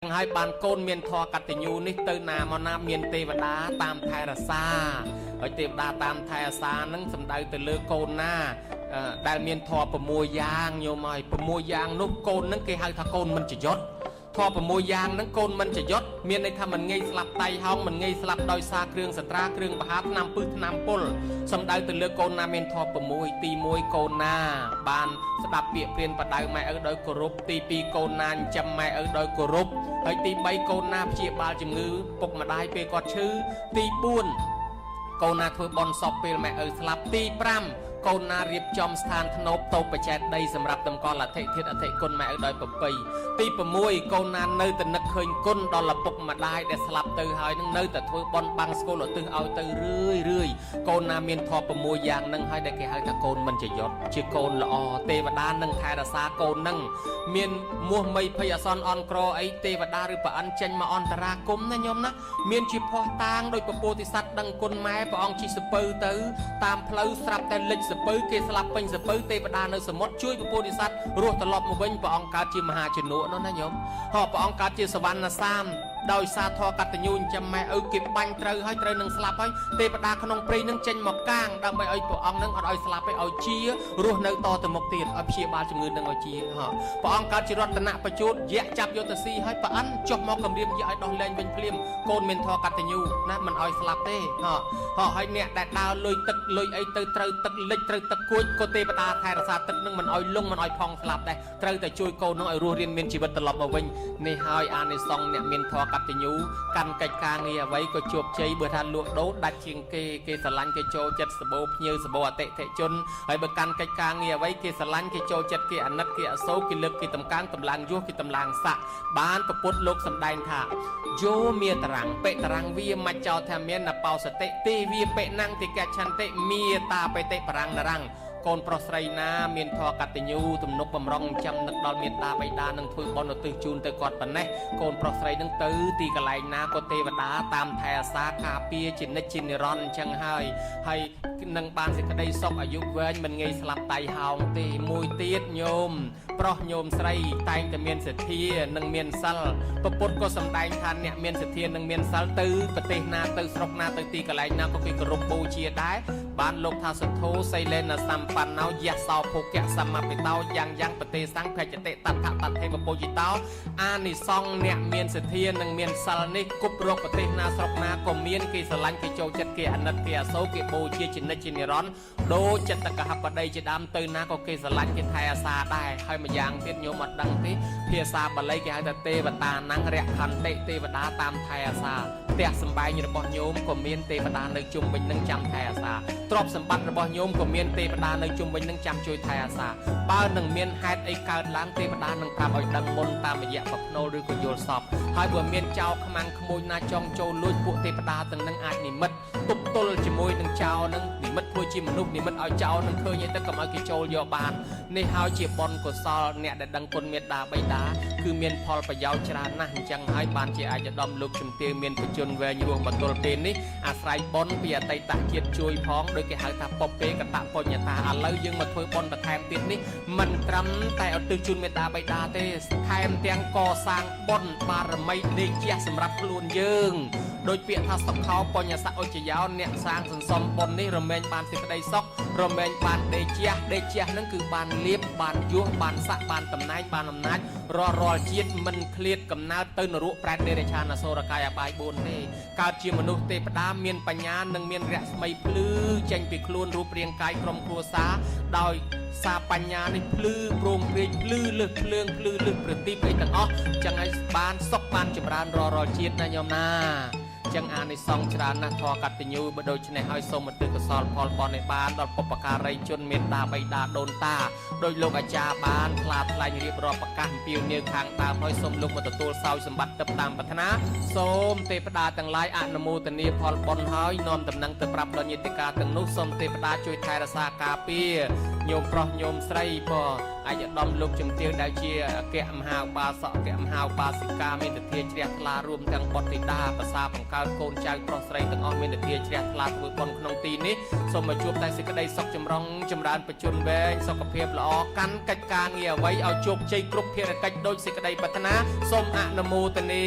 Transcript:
ហើយបានកូនមានធម៌កតញ្ញូនេះទៅណាមកណាមានទេវតាតាមថែរក្សាហើយទេវតាតាមថែរក្សានឹងសំដៅទៅលើកូនណាដែលមានធម៌6យ៉ាងញោមហើយ6យ៉ាងនោះកូននឹងគេហៅថាកូនមិនចយុទ្ធធម៌6យ៉ាងហ្នឹងកូនមិនចយុទ្ធមានន័យថាមិនងាយស្លាប់តៃហោងមិនងាយស្លាប់ដោយសារគ្រឿងសត្រាគ្រឿងបហាថ្នាំពឹសថ្នាំពុលសំដៅទៅលើកូនណាមានធម៌6ទី1កូនណាបានស្ដាប់ពាក្យព្រានបដៅម៉ែឪដោយគោរពទី2កូនណាចិញ្ចឹមម៉ែឪដោយគោរពហើយទី3កូនណាព្យាបាលជំងឺពុកម្ដាយពេលគាត់ឈឺទី4កូនណាធ្វើបន់សពពេលម៉ែឪស្លាប់ទី5កូនណារៀបចំស្ថានធ្នប់តូបបច្ចេតដីសម្រាប់តម្កល់អធិធាតុអធិគុណម៉ែឪដោយប្រពៃទី6កូនណានៅតែនឹកឃើញគុណដល់ឪពុកម្ដាយដែលស្លាប់ទៅហើយនឹងនៅតែធ្វើបន់បាំងស្គលឧទ្ទិសឲ្យទៅរឿយរឿយកូនណាមានធម៌6យ៉ាងនឹងហើយដែលគេហៅថាកូនមិនចយុទ្ធជាកូនល្អទេវតានឹងថែរក្សាកូននឹងមានមោះមីភ័យអសន្នអន់ក្រអីទេវតាឬប្រអិនចេញមកអន្តរាគមណាញោមណាមានជាភ័ស្តុតាងដោយពពោធិសត្វដឹងគុណម៉ែព្រះអង្គជិះសពៅទៅតាមផ្លូវស្រាប់តែលិចសពៅគេស្លាប់ពេញសពៅទេវតានៅសមុទ្រជួយពពោធិសត្វរស់ត្រឡប់មកវិញព្រះអង្គកើតជាមហាជននោះណាញោមហោព្រះអង្គកើតជាសវណ្ណសាមដោយសារធម៌កតញ្ញូចិញ្ចឹមម៉ែឪគេបាញ់ត្រូវហើយត្រូវនឹងស្លាប់ហើយទេវតាក្នុងព្រៃនឹងចេញមកកាងដើម្បីឲ្យព្រះអង្គនឹងអត់ឲ្យស្លាប់ទេឲ្យជារស់នៅតទៅមុខទៀតឲ្យព្យាបាលជំងឺនឹងឲ្យជាហោព្រះអង្គកើតជារតនបជូតយៈចាប់យកទៅស៊ីហើយព្រះអិនចុះមកគម្រាមយៈឲ្យដោះលែងវិញភ្លាមកូនមានធម៌កតញ្ញូណាមិនឲ្យស្លាប់ទេហោហោហើយអ្នកដែលដើរលុយទឹកលុយអីទៅត្រូវទឹកលិចត្រូវទឹកគួចក៏ទេវតាថែរក្សាទឹកនឹងមិនឲ្យលងមិនឲ្យផង់ស្លាប់ដែរត្រូវតែជួយកូននឹងឲ្យរស់រានមានជីវិតត្រឡប់មកវិញនេះហើយអានិសង្សអ្នកមានធម៌កតញ្ញូកាន់កិច្ចការងារអ្វីក៏ជោគជ័យបើថាលក់ដូរដាច់ជាងគេគេស្រឡាញ់គេចូលចិត្តសបោភ្ញៀវសបោអតិថិជនហើយបើកាន់កិច្ចការងារអ្វីគេស្រឡាញ់គេចូលចិត្តគេអាណិតគេអសូរគេលើកគេតម្កើងតម្លើងយោះគេតម្លើងស័កបានប្រពុតលោកសម្ដែងថាយោមេតរាំងបេតរាំងវាមច្ចោថាមានបោសតិទេវាបេណੰតិកឆន្តិមេតាបេតិបរាំងនរាំងកូនប្រុសស្រីណាមានធម៌កតញ្ញូទំនុកបំរុងចាំនឹកដល់មេត្តាបិតានឹងធ្វើបុណ្យឧទ្ទិសជូនទៅគាត់ប៉ុណ្ណេះកូនប្រុសស្រីនឹងទៅទីកន្លែងណាក៏ទេវតាតាមថែអាសាការពារជានិច្ចជានិរន្តរ៍អញ្ចឹងហើយហើយនឹងបានសេចក្តីសុខអាយុវែងមិនងាយស្លាប់តៃហោងទេមួយទៀតញោមប្រុសញោមស្រីតែងតែមានសទ្ធានិងមានសិលពពុទ្ធក៏សម្ដែងថាអ្នកមានសទ្ធានិងមានសិលទៅប្រទេសណាទៅស្រុកណាទៅទីកន្លែងណាក៏គេគោរពបូជាដែរបានលោកថាសទ្ធោសីលេនសម្បណ្ណោយៈសោភោគៈសម្បិតោយ៉ាងយ៉ាងប្រទេសសង្ឃភចតិតថតថេវពុជិតោអានិសង្ឃអ្នកមានសទ្ធានិងមានសិលនេះគប់រកប្រទេសណាស្រុកណាក៏មានគេស្រឡាញ់គេចូលចិត្តគេអាណិតគេអាសូរគេបូជាជានិច្ចជានិរន្តរ៍ដូចចិត្តកហបតីជាដើមទៅណាក៏គេស្រឡាញ់គេថែអាសាដែរហើយម្យ៉ាងទៀតញោមអត់ដឹងទេភាសាបាលីគេហៅថាទេវតានੰរខន្តិទេវតាតាមថែអាសាផ្ទះសម្បែងរបស់ញោមក៏មានទេវតានៅជុំវិញនឹងចាំថែអាសាទ្រព្យសម្បត្តិរបស់ញោមក៏មានទេវតានៅជុំវិញនឹងចាំជួយថែអាសាបើនឹងមានហេតុអីកើតឡើងទេវតានឹងប្រាប់ឲ្យដឹងមុនតាមរយៈប្រភ្នូលឬក៏យល់សពហើយបើមានចោរខ្មាំងក្មួយណាចង់ចូលលួចពួកទេវតាទាំងនឹងអាចនិមិត្តទប់ទល់ជាមួយនឹងចោរនឹងនិមិត្តធ្វើជាមនុស្សនិមិត្តឲ្យចោរនឹងឃើញអីទៅកុំឲ្យគេចូលយកបាននេះហើយជាបុណ្យកុសលអ្នកដែលដឹងគុណមេត្តាបិតាគឺមានផលប្រយោជន៍ច្រើនណាស់អញ្ចឹងហើយបានជាអាចឧត្តមលោកជំទាវមានបជនវែងរស់មកទល់ពេលនេះអាស្រ័យបុណ្យពីអតីតជាតិជួយផងដោយគេហៅថាពពេកតបញ្ញតាឥឡូវយើងមកធ្វើបុណ្យបន្ថែមទៀតនេះមិនត្រឹមតែឧទ្ទិសជូនមេត្តាបិតាទេថែមទាំងកសាងបុណ្យបារមីដេកជះសម្រាប់ខ្លួនយើងដោយពាក្យថាសុខោបញ្ញសៈឧច្ចយោអ្នកសាងសន្សំបុណ្យនេះរមែងបានសេចក្តីសុខរមែងបានដេកជះដេកជះនឹងគឺបានលៀបបានយោះបានស័កបានតំណែងបានអំណាចរាល់រាល់ជាតិមិនឃ្លាតកំណើតទៅនរកប្រែតដេរឆានអសូរកាយអបាយ4ទេកើតជាមនុស្សទេវតាមានបញ្ញានិងមានរស្មីភ្លឺចេញពីខ្លួនរូបរាងកាយក្រុមគ្រួសារដោយសាបញ្ញានេះភ្លឺព្រោងព្រាយភ្លឺលើសភ្លើងភ្លឺលើសប្រទីបអីទាំងអស់ចឹងឲ្យបានសុខបានចម្រើនរាល់រាល់ជាតិណាញោមណាចឹងអានិសង្ឃច្រើនណាស់ធម៌កតញ្ញូបើដូច្នេះហើយសូមឧទ្ទិសកុសលផលបុណ្យឲ្យបានដល់បុព្វការីជនមេត្តាបិតាដូនតាដោយលោកអាចារ្យបានថ្លាថ្លែងរៀបរាប់ប្រកាសអំពាវនាវខាងដើមហើយសូមលោកមកទទួលសោយសម្បត្តិទឹកតាមប្រាថ្នាសូមទេវតាទាំងឡាយអនុមោទនាផលបុណ្យហើយនាំដំណឹងទៅប្រាប់ដល់ញាតិកាទាំងនោះសូមទេវតាជួយថែរក្សាការពារ ញោមប្រុសញោមស្រីពឯកឧត្តមលោកជំទាវដែលជាអគ្គមហាឧបាសកអគ្គមហាឧបាសិកាមានទធាជ្រះថ្លារួមទាំងបុត្រធីតាប្រសាបង្កើតកូនចៅប្រុសស្រីទាំងអស់មានទធាជ្រះថ្លាធ្វើបុណ្យក្នុងទីនេះសូមមកជួបតែសេចក្តីសុខចម្រុងចម្រើនបជនវែងសុខភាពល្អកាន់កិច្ចការងារអ្វីឲ្យជោគជ័យគ្រប់ភារកិច្ចដោយសេចក្តីប្រាថ្នាសូមអនុមោទនា